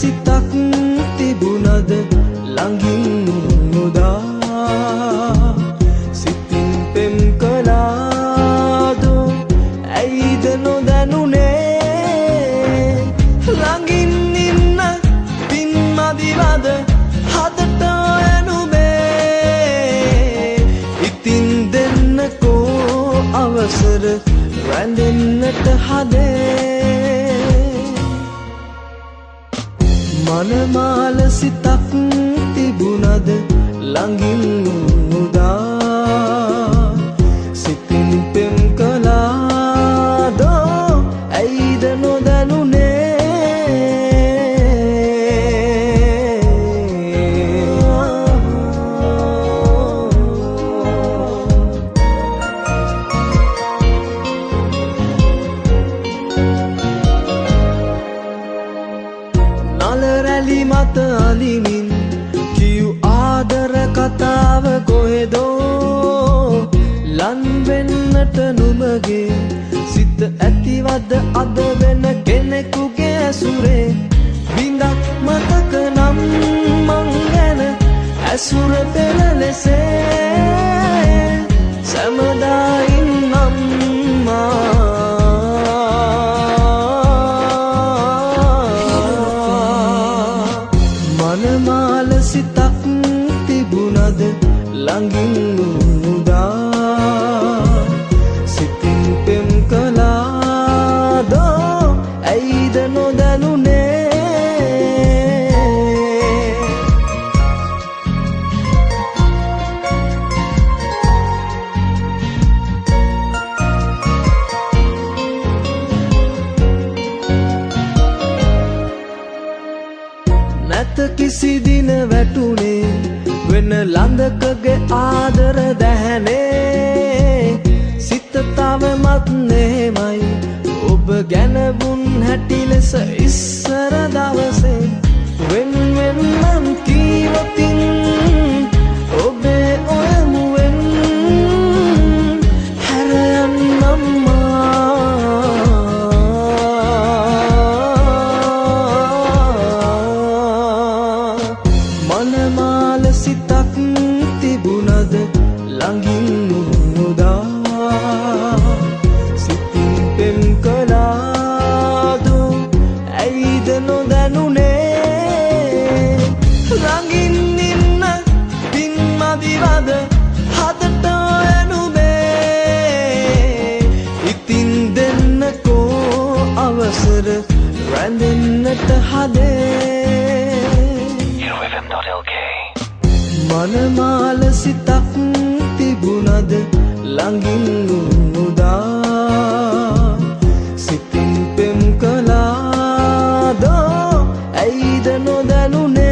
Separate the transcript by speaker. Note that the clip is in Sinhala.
Speaker 1: සිතක් තිබුණද ළඟින් උදා සිතින් පෙම් කළාදෝ ඇයිද නොදැනුනේ ළඟින් ඉන්න පින් මදිවද හදට ඇනුමේ ඉතින් දෙන්නකෝ අවසර රැඳෙන්නට හදේ මනමාල සිතක් තිබුණද ළඟින් උදා සිතින් පෙම් කළාදෝ ඇයිද නොදැනුනේ නලරැලි මත අලිමින් කියු ආදර කතාව කොහෙදෝ ලන් වෙන්නට නුඹගේ සිත ඇතිවද අද වෙන කෙනෙකුගේ ඇසුරේ බිඳක් මතක නම් මං ගැන ඇසුර පෙර ලෙසේ සැමදා ඉන්නම් මා මනමාල සිතක් තිබුණද ළඟින් උදා සිතින් පෙම් කළාදෝ ඇයිද නොදැනුනේ නැත කිසි දින වැටුනේ වෙන ළඳකගේ ආදර දැහැනේ සිත තවමත් නෙමයි ඔබ ගැන වුන් හැටි ලෙස ඉස්සර දවසේ වෙන් වෙන් නම් කීවතින් ඔබේ ඔය මුවෙන් හැර යන්නම් මනමාල සිතක් තිබුණද ළඟින් උදා සිතින් පෙම් කළාදෝ ඇයිද නොදැනුනේ ළඟින් ඉන්න පින් මදිවද හදට ඇනුමේ ඉතින් දෙන්නකෝ අවසර රැඳෙන්නට හදේ මනමාල සිතක් තිබුණද ළඟින් උදා සිතින් පෙම් කළාදෝ ඇයිද නොදැනුනේ.